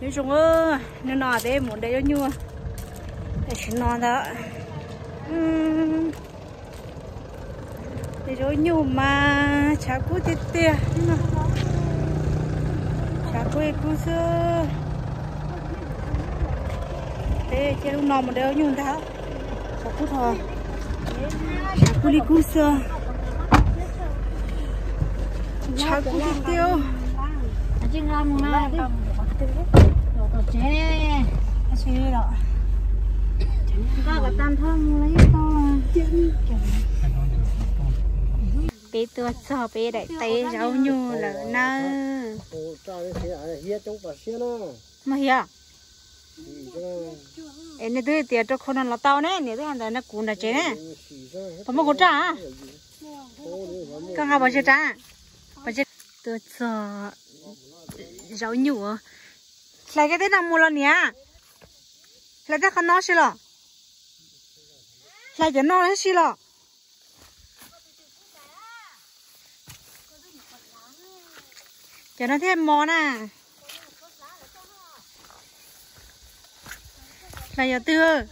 Nyob zoo, hnub no peb mus de zaub nyuj tam sim no ntag. De zaub nyuj mas tshav kub tiag tiag, tshav kub li kub xwb. Peb cia lub no mus de zaub nyuj ntag. Tshav kub, tshav kub li kub xwb. Tshav kub tiag tiag. Peb tuaj txog peb daim teb zaub nyuj lawm nawb. Muaj hiab? Es nws twb tias rau khau no los tau ne, niam twb hais ntawd no kuv nram tsev ne. Puas muaj kuv raj? Koj nqa pov tseg raj. Tuaj txog zaub nyuj. Hlais kiag tej no mus los niam? Hlais tej qhov no si los? Hlais cov no si los? Cov no thiaj mos na. Hlais yog twg?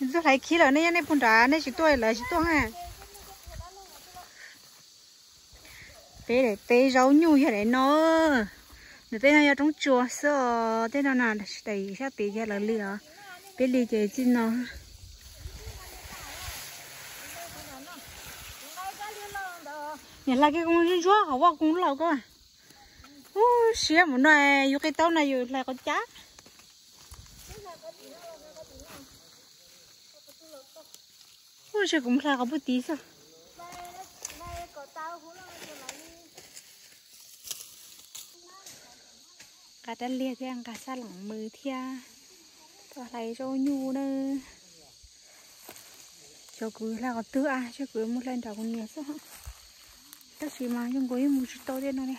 Nws twb hlais khib lawm, nej nyob nej puag nrad nej tsis tuaj lawv tsis tuaj na. Peb daim teb zaub nyuj yog daim no. Nws tej no yog roob tsua xwb os, tej no na, sab tid yog lawv li os. Peb li ces txij no. Niam hlais kiag koos ntsuab ntsuab qhov vaj koos laus ko. Ub, siab mus no, yus qi taub no yus hlais qhov cab. Ub, ntshe kuv mus hlais qhov puag tid xwb. Nqa rab liag thiab nqa sab leem mws thiab. Tuaj hlais zaub nyuj na. Xyov kuv hlais qhov twg a, xyov kuv mus hlais nram kuv niam xwb. Tab sis mas zoo nkaus yeej mus tsis tau tej no li.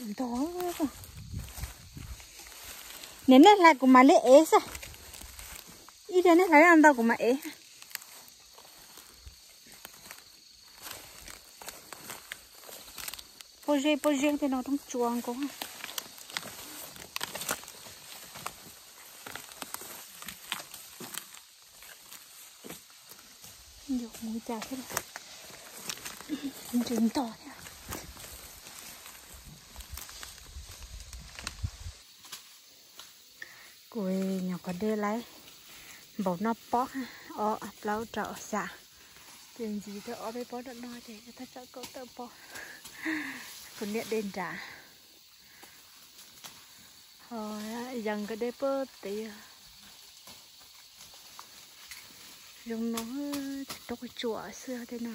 Ntog. Niam, nej hlais kuv mam li ev xwb. Ib pliag nej hlais ntau kuv mam ev. Pob zeb pob zeb tej no roob tsua nkaus. Yog mus cas thiab, ntsis ntog thiab. Kuv nyuam qhuav de lawm npaum no pob, ob plaub rau xya, ces ntxiv rau ob peb pob rau no ces thaj tsam kaum tawm pob. Kuv niam de nrad. Ho yees nkawd de puag tid. Zoo no, roob tsua xwb tej no.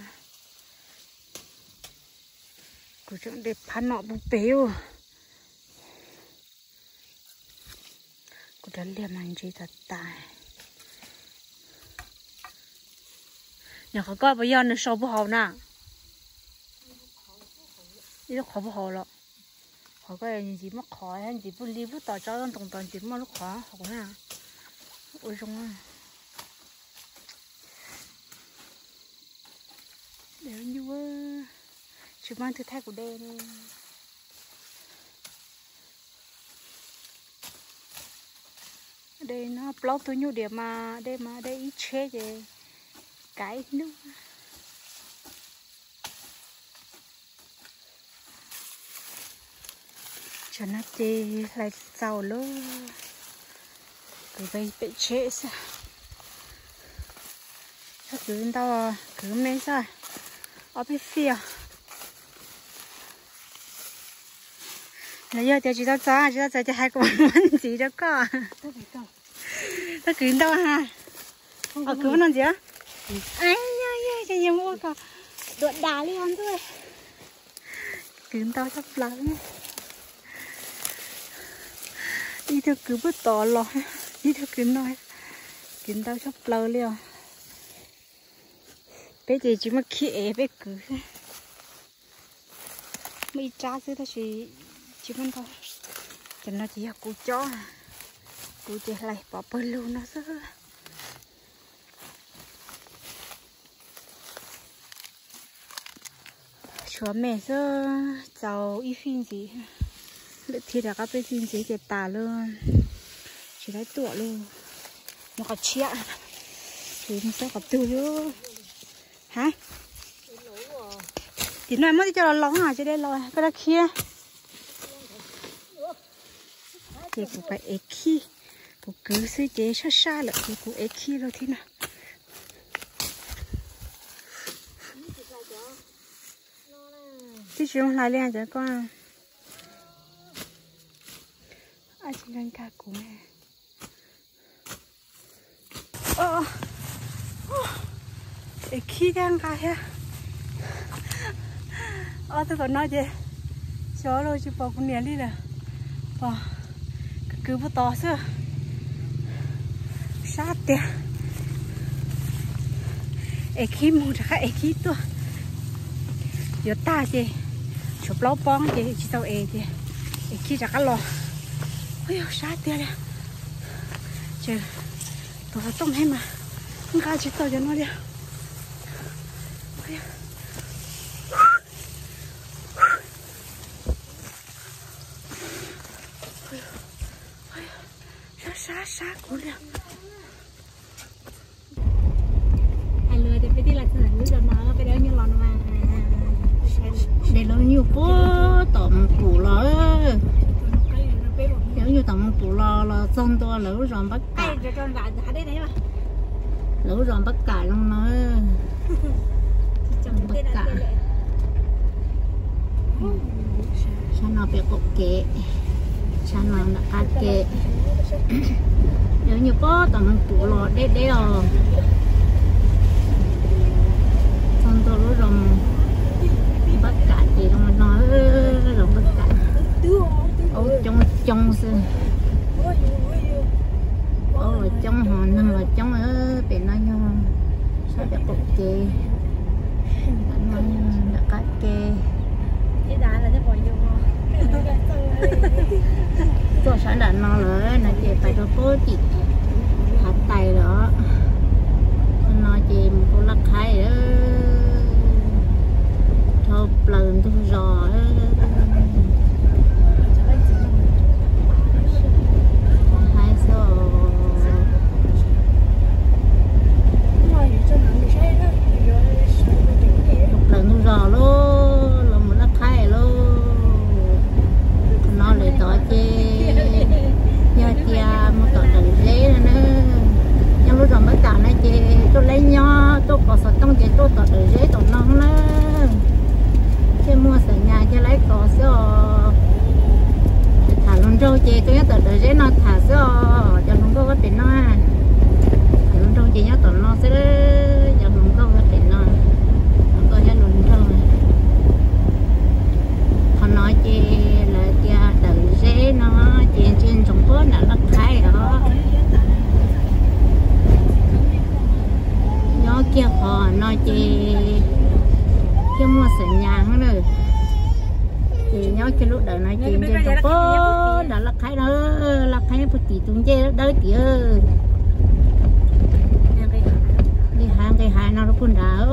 Kuv tseem de phab no puag pem. Kuv rab liag mas ntsis tas tas. Nyuam qhuav koj puas yog nws sau puag hauv na? Ib lub qhov puag hauv los? Qhov ko ntxiv muaj qhov, ntxiv puag li puag tom tsob ntoo tod ntxiv muaj lub qhov hauv na. Ua zoo. De nyuj, tsis muaj leej twg thaij kuv de li. De no plaub tug nyuj diam mas de mas de ib tsheb ces kav ib hnub. Tsam no ces hlais txaus lawm. Kwv pem tsheb xwb. Txhob kwv ntau, kwv me xwb. Ob peb fij os. Los yog tias tsis tau txaus, tsis tau txaus ces hais kuv muab ntxiv rau koj. Txhob kwv ntau ha. Kwv muab no ntxiv. Yog yog yog muab ko. Dua das li os ntuj. Kwv ntau tshaj plaws. Ib tug kwv puag tod los, ib tug kwv no, kwv ntau tshaj plaws li os. Peb ces tsis muaj khib es peb kwv. Muaj ib rab xwb tab sis tsis muaj ntau. Cov no ces yog kuv cob, kuv ces hlais pov pawg lug no xwb. Tshuav me xwb, txaus ib fij ntxiv, lawm thiaj rov qab peb fij ntxiv ces tas lawm. Tsis tau tuaj lawm, mus qhov tshiab, tsis mus xauj qhov twg lawm. Ha, tim no muab tib co los los tsis deb los koj dab khiab. Ces kuv pais ev khib, kuv kwv xwb ces sab sab lawm ces kuv ev khib los thiab no. Twb tsis zoo hlais li cov koj. Ab tsis nkag nkag kuv. Es khib thiab nqa thiab. Ob tug tom no ces xyov los tsis pom kuv niam li lawm. Pom kwv kwv puag tod xwb. Sab tiag. Es khib mus rov qab es khib tuaj. Yuav tag ces tshuav plaub pob ces tsis tau es ces es khib rov qab los. Ua yog sab tiag li. Ces tus qhov rooj thiab mas nqa tsis tau cov no li. Sab sab sab kuv li. Hais lus tias peb twb los txog lub zos no, peb daim nyuj los no mas. Daim lub nyuj puag tom Moos Pum los. Daim lub nyuj tom Moos Pum los, los txog ntua lawv lub zos Npab Kam. Lawv lub zos Npab Kam zoo no. Npab Kam. Sab no pem qaum kev, sab no nram qab kev. Daim nyuj puag tom Moos Pum los deb deb os. Txog ntua lub zos Npab Kam ces zoo no, zos Npab Kam. Aub coob coob xwb. Aub los coob ho neeg los coob. Pem no yog sab pem qaum kev, nram qab kev. Tuaj sab nram no lawm no ces pais rau puag tim Hav Tais lawm. No ces mus rau Laj Qhaib, dhau plaws ntug zos. Haib xwb. Dhau plaws ntug zos lauj, los mus Laj Qhaib lauj. Qhov no lawm tod ces yog tias mus tom Dawm Zeb no na. Nyob lub zos Npab Kam no ces tuaj laib nyob, tuaj kos xov tooj ces tuaj tom Dawm Zeb tom no na. Thiaj muaj xeem nyas thiaj laib kos xwb os. Tham hluas nraug ces tuaj nyob tom Dawm Zeb no tham xwb os, cov hluas nkauj pem no. Tham hluas nraug ces nyob tom no xwb, cov hluas nkauj pem no. Hluas nkauj thiab hluas nraug. Qhov no ces lawv tias Dawm Zeb no ces ntsia ntsoov puag nram Laj Qhaib os. Nyob kiag qhov no ces thiaj muaj xeem nyas na. Ces nyob kiag lub dawm no ces ntsia ntsoov puag nram Laj Qhaib no, Laj Qhaib puag tim tus ncej dawb tim. Nqis hav nqis hav no rau puag nrad.